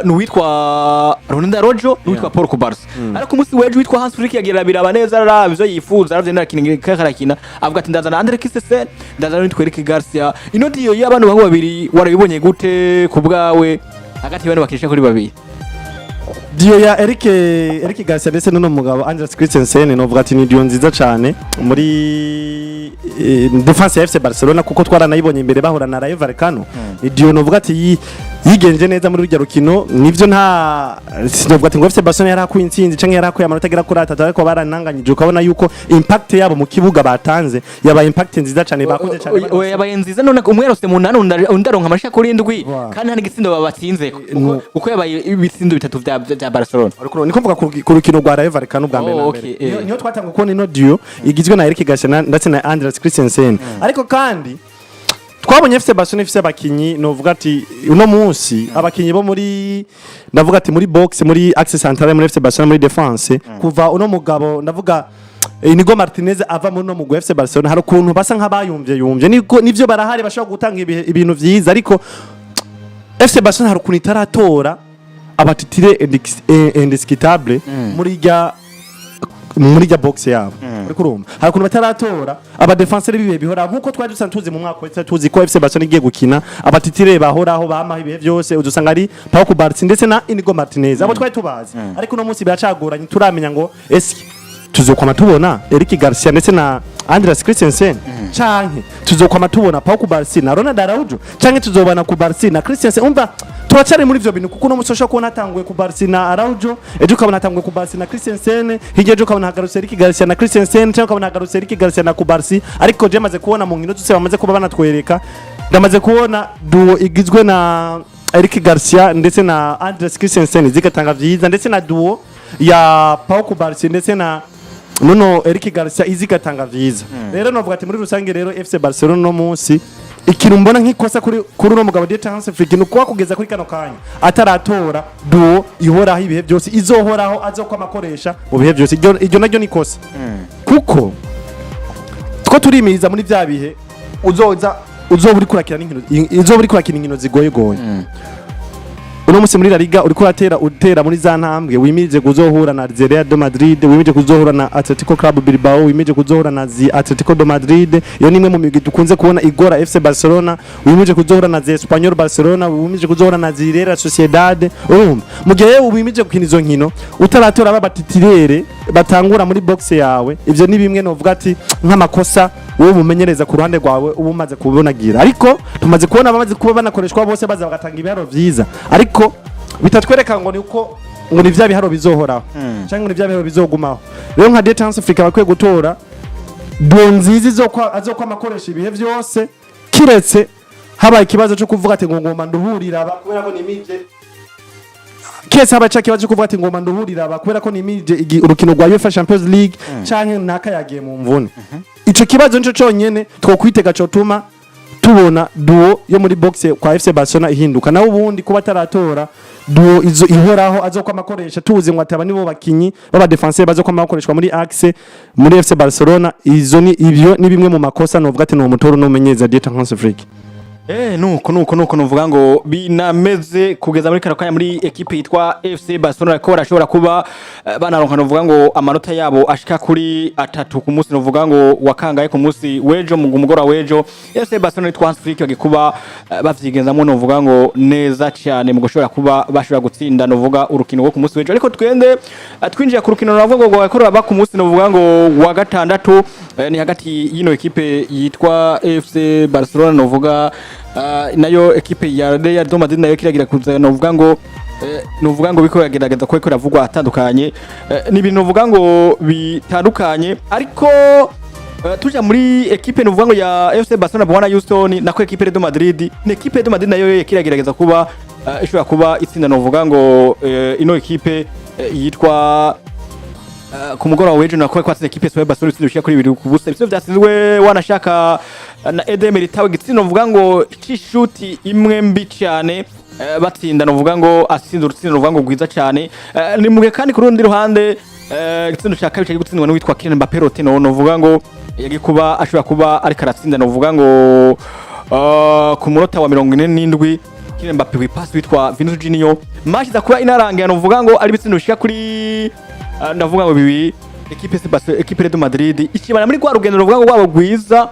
ni uwitwa Ronald Araujo n'uwitwa Paul Cubarsí. Ariko umunsi w'ejo witwa Hans Flick yagira biraba neza, araba ivyo yifuza, aravye n'akintu karakina, avuga ati: "Ndazana Andre Christensen, ndazana n'uwitwa Eric Garcia." Ino duo y'abantu bango babiri warabibonye gute ku bwawe, hagati y'abantu bakinisha kuri babiri? Duo ya Eric Garcia ndetse n'uno mugabo Andreas Christensen, novuga ati ni duo nziza cyane muri defense ya FC Barcelona, kuko twaranayibonye imbere bahura na Rayo Vallecano. Ni duo novuga ati yigenje neza muri rujya rukino. Nivyo, nta sinovuga ati ngo FC Barcelona yarakuye intsinzi canke yarakuye amanota agera kuri 3, ariko barananganyije, ukabona yuko impact yabo mu kibuga batanze yabaye impact nziza cyane, bakoze cyane. Oya, yabaye nziza none umwe yarose 8, undi aronka amashika kuri 7, kandi nta n'igitsindo babatsinze, kuko yabaye ibitsindo bitatu vya Barcelona. Ariko niko mvuga ku rukino rwa Rayo Vallecano bwa mbere na mbere. Niho twatanga kubona ino duo igizwe na Eric Garcia ndetse na Andreas Christensen. Ariko kandi twabonye FC Barcelona ifise abakinyi, novuga ati uno munsi abakinyi bo muri, ndavuga ati muri box, muri axe central muri FC Barcelona, muri defense, kuva uno mugabo, ndavuga Inigo Martinez, ava muri no mugwi FC Barcelona, hari ukuntu basa nk'abayumvye yumvye. Niko nivyo, barahari bashobora gutanga ibintu vyiza, ariko FC Barcelona hari ukuntu itaratora aba titulaire indiscutable muri rya box yabo. Uriko urumva hari ukuntu bataratora aba défenseur b'ibihe bihora, nkuko twari dusanzwe tuzi mu mwaka wese, tuzi ko FC Barcelona igiye gukina, aba titulaire bahoraho bamaho ibihe byose udusanga ari Pau Cubarsí ndetse na Inigo Martinez, abo twari tubazi. Ariko uno munsi biracagoranye, turamenya ngo eske tuzokwama tubona Eric Garcia ndetse na Andreas Christensen, canke tuzokwama tubona Pau Cubarsí na Ronald Araujo, canke tuzobana Cubarsí na Christensen. Umva, turacari muri ivyo bintu, kuko uno munsi ushobora kubona hatanguye Cubarsí na Araujo, ejo ukabona hatanguye Cubarsí na Christensen, hirya ejo ukabona hagarutse Eric Garcia na Christensen, canke ukabona hagarutse Eric Garcia na Cubarsí. Ariko je maze kubona mu nkino zose bamaze kuba banatwereka, ndamaze kubona duo igizwe na Eric Garcia ndetse na Andreas Christensen zigatanga vyiza, ndetse na duo ya Pau Cubarsí ndetse na nuno Eric Garcia izigatanga vyiza. Rero novuga ati muri rusange rero FC Barcelona no munsi Ikintu mbona nk'ikosa kuri uno mugabo Dieter Hans Flick ni ukuba kugeza kuri kano kanya ataratora duo ihoraho ibihe byose, izohoraho, azokwama akoresha mu bihe byose. Iryo naryo ni ikosa, kuko two turimiriza muri bya bihe uzoza uzoba uri kurakina n'inkino, uzoba uri kurakina inkino zigoye goye. Uno munsi muri La Liga uriko uratera utera muri za ntambwe wimirije kuzohura na Real de Madrid, wimirije kuzohura na Atletico Club Bilbao, wimirije kuzohura na zi Atletico de Madrid. Iyo ni imwe mu migwi dukunze kubona igora FC Barcelona. Wimirije kuzohura na Espanyol Barcelona, wimirije kuzohura na zi Real Sociedad. Urumva, mu gihe wimirije gukina izo nkino utaratora aba titulaire batangura muri box yawe, ivyo ni bimwe novuga ati nk'amakosa wowe umumenyereza ku ruhande rwawe uba umaze kubonagira. Ariko tumaze kubona abamaze kuba banakoreshwa bose baza bagatanga ibiharo vyiza, ariko bitatwereka ngo ni uko ngo ni vya biharo bizohoraho cyangwa ngo ni vya biharo bizogumaho. Rero nka Dieter Hans Flick bakwiye gutora duo nziza izokwa azokwama akoresha ibihe vyose, kiretse habaye ikibazo cyo kuvuga ati ngo ngomba nduhurira aba kubera ko nimije, kese haba kibazo cyo kuvuga ati ngomba nduhurira aba kubera ko nimije urukino rwa UEFA Champions League canke naka yagiye mu mvune. Ico kibazo nico conyene twokwitega cotuma tubona duo yo muri box kwa FC Barcelona ihinduka. Naho ubundi kuba ataratora duo izo ihoraho azokwama akoresha, tuzi ngo ataba nibo bakinyi b'aba défenseur bazokwama bakoreshwa muri axe muri FC Barcelona, izo ni ivyo ni bimwe mu makosa novuga ati ni umutoro n'umenyereza Dieter Hans Flick. Nuko nuvuga ngo binameze kugeza muri kano kanya muri ekipe yitwa FC Barcelona ko barashobora kuba banaronka nuvuga ngo amanota yabo ashika kuri 3 ku munsi nuvuga ngo wakangaye ku munsi w'ejo, mu mugoroba w'ejo. FC Barcelona yitwa Hans Flick bagiye kuba bavyigenzamo nuvuga ngo neza cyane mu gushobora kuba bashobora gutsinda nuvuga urukino rwo ku munsi w'ejo. Ariko twende twinjiye ku rukino navuga ngo rwakorera ba ku munsi nuvuga ngo wa gatandatu, ni hagati y'ino ekipe yitwa FC Barcelona nuvuga nayo ekipe ya Real de Madrid nayo kiragira kuza nuvuga ngo biko yagerageza ko iko atandukanye. Ni ibintu nuvuga ngo bitandukanye, ariko tuja muri ekipe nuvuga ngo ya FC Barcelona, bwana Houston, nako ekipe de Madrid, ni ekipe de Madrid nayo kiragerageza kuba ishobora kuba itsinda nuvuga ngo ino ekipe yitwa ku mugoroba w'ejo nako kwatsinze ekipe ya Barcelona itsinda bishika kuri 2-0. Ibitsindo vyatsinzwe wanashaka na Eder Militao, igitsindo nuvuga ngo c'ishuti imwe mbi cyane, batsinda nuvuga ngo atsinze urutsindo nuvuga ngo rwiza cyane. Ni mugihe kandi ku rundi ruhande igitsindo ca kabiri cyagiye gutsindwa n'uwitwa Kylian Mbappé Lottin, nuvuga ngo yagiye kuba ashobora kuba ariko aratsinda nuvuga ngo ku munota wa 47, Kylian Mbappé kw'ipasi witwa Vinicius Junior. Match iza kuba inarangira nuvuga ngo ari ibitsindo bishika kuri ndavuga ngo 2. Ekipe se Barcelona, ekipe de Madrid ikibana muri rwa rugendo ruvuga ngo rwabo rwiza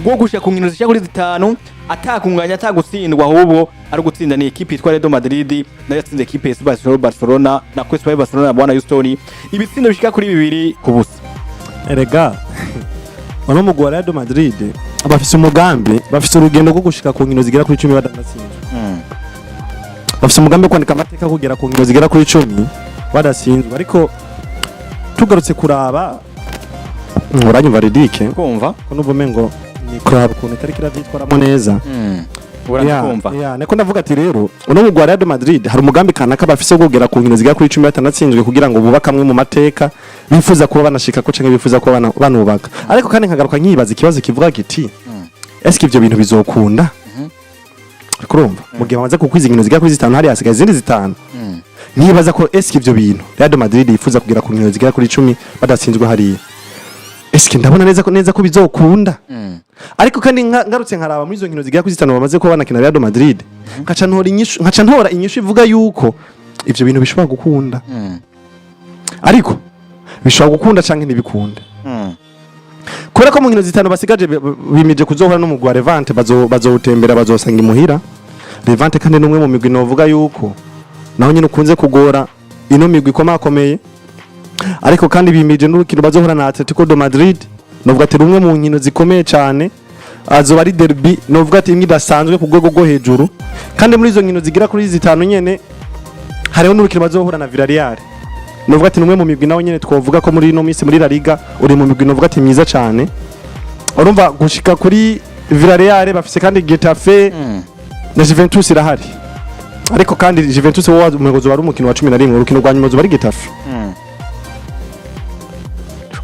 rwo gushika ku nkino zishika kuri 5 atakunganya, atagutsindwa, ahubwo ari gutsinda. Ni ekipe yitwa Real Madrid nayo yatsinze ekipe ya Barcelona na Kwesi Barcelona, bwana Houston, ibitsindo bishika kuri 2-0. Erega uno mugwi wa Real Madrid bafise umugambi, bafise urugendo rwo gushika ku nkino zigera kuri 10 badanatsinzwe. Bafise umugambi wo kwandika amateka kugera ku nkino zigera kuri 10 badatsinzwe. Ariko tugarutse kuraba, uranyumva Ridike? Kumva. Ko numva umengo ni kuraba ukuntu itariki iravyitwaramo neza. Urakumva. Ya, niko ndavuga ati rero uno mugwi wa Real Madrid hari umugambi kanaka bafise wo kugera ku nkino zigera kuri 10 batanatsinzwe, kugira ngo bubake amwe mu mateka bifuza kuba banashika ko canke bifuza kuba banubaka. Ariko kandi nkagaruka nkibaza ikibazo kivuga kiti: eske ivyo bintu bizokunda? Kurumva mu gihe bamaze kukwiza inkino zigera kuri 5, hari hasigaye izindi 5, nkibaza ko eske ivyo bintu Real Madrid yifuza kugera ku nkino zigera kuri 10 badatsinzwe hariya, eske ndabona neza ko bizokunda? Ariko kandi ngarutse nkaraba muri izo nkino zigera kuri 5 bamaze kuba banakina Real Madrid, nkaca ntora inyishu ivuga yuko ivyo bintu bishobora gukunda, ariko bishobora gukunda canke ntibikunde, kubera ko mu nkino 5 basigaje bimije kuzohura n'umugwi wa Levante, bazowutembera, bazosanga imuhira Levante. Kandi n'umwe mu migwi novuga yuko naho nyine ukunze kugora ino migwi ikomakomeye. Ariko kandi bimije n'urukino bazohura na Atletico de Madrid, novuga ati rumwe mu nkino zikomeye cyane, azoba ari derby novuga ati imwe idasanzwe ku rwego rwo hejuru. Kandi muri izo nkino zigera kuri 5 nyene hariho n'urukino bazohura na Villarreal, novuga ati numwe mu migwi nawe nyene twovuga ko muri ino minsi muri La Liga uri mu migwi novuga ati myiza cyane. Urumva gushika kuri Villarreal bafise kandi Getafe na Juventus irahari. Ariko kandi Juventus wowe umuyobozi wari umukino wa 11, urukino rwa nyuma zuba ari Getafe.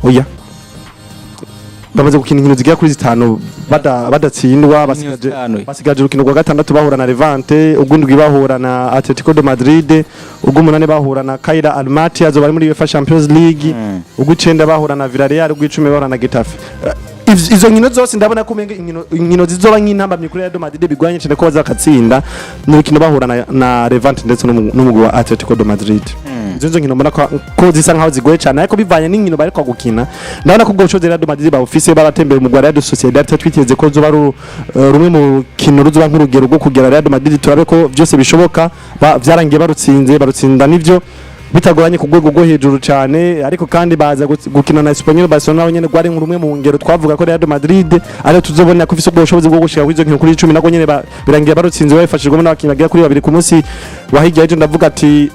Oya. Bamaze gukina inkino zigera kuri zitanu badatsindwa. Basigaje zitanu. Basigaje urukino rwa gatandatu bahura na Levante, ugwindwi bahura na Atletico de Madrid, ugw'umunani bahura na Kairat Almaty, azoba ari muri UEFA Champions League, ugw'icenda bahura na Villarreal, ugw'icumi bahura na Getafe. Izo nkino zose ndabona ko umenga inkino zizoba nk'intambamyi kuri Real Madrid, bigwanye cyane ko bazakatsinda, ni urukino bahura na Levante ndetse n'umugwi wa Atletico de Madrid. Izo nizo nkino mbona ko zisa nkaho zigoye cyane, ariko bivanye n'inkino bariko gukina, ndabona ko ubwo bushobozi Real Madrid bawufise. Baratembera umugwi wa Real Sociedad, twiteze ko zoba ari rumwe mu rukino ruzoba nk'urugero rwo kugera Real Madrid turabe ko byose bishoboka. Vyarangiye barutsinze, barutsinda nivyo bitagoranye ku rwego rwo hejuru cyane, ariko kandi baza gukina na Espanyol Barcelona, naho nyene rwari rumwe mu ngero twavuga ko Real Madrid ariyo tuzobona ko ifise ubwo bushobozi bwo gushika kuri izo nkino kuri 10, nako nyene birangiye barutsinze babifashijwemo n'abakinyi bagera kuri babiri. Ku munsi wa hirya y'ejo, ndavuga ati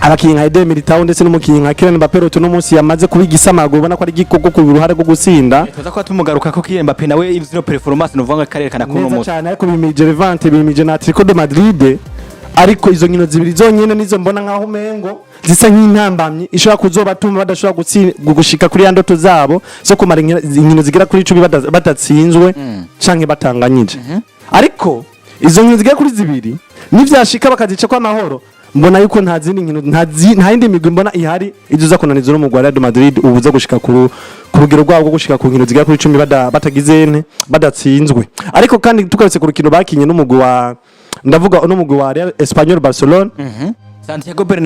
abakinyi nka Eder Militao ndetse n'umukinyi nka Kylian Mbappé uno munsi yamaze kuba igisamago, ubona ko ari igikoko ku ruhare rwo gutsinda. Tuza kuba tumugaruka ko Kylian Mbappé nawe zino performance nuvuga ngo karerekana ko uno Neza munsi cyane, ariko bimije Levante, bimije na Atletico de Madrid, ariko izo nkino zibiri zonyene nizo mbona nkaho umengo zisa nk'intambamyi ishobora kuzobatuma badashobora gushika kuri ya ndoto zabo zo kumara inkino zigera kuri 10 badatsinzwe canke batanganyije. Ariko izo nkino zigera kuri zibiri nivyashika bakazica kw'amahoro, mbona yuko nta zindi nkino, nta yindi migwi mbona ihari izuza kunaniza uno mugwi wa Real Madrid ubuza gushika ku rugero rwabo rwo gushika ku nkino zigera kuri 10 batagize ente, badatsinzwe. Ariko kandi tugarutse ku rukino bakinye n'umugwi wa, ndavuga uno mugwi wa Real Espanyol Barcelona Santiago Bernabeu.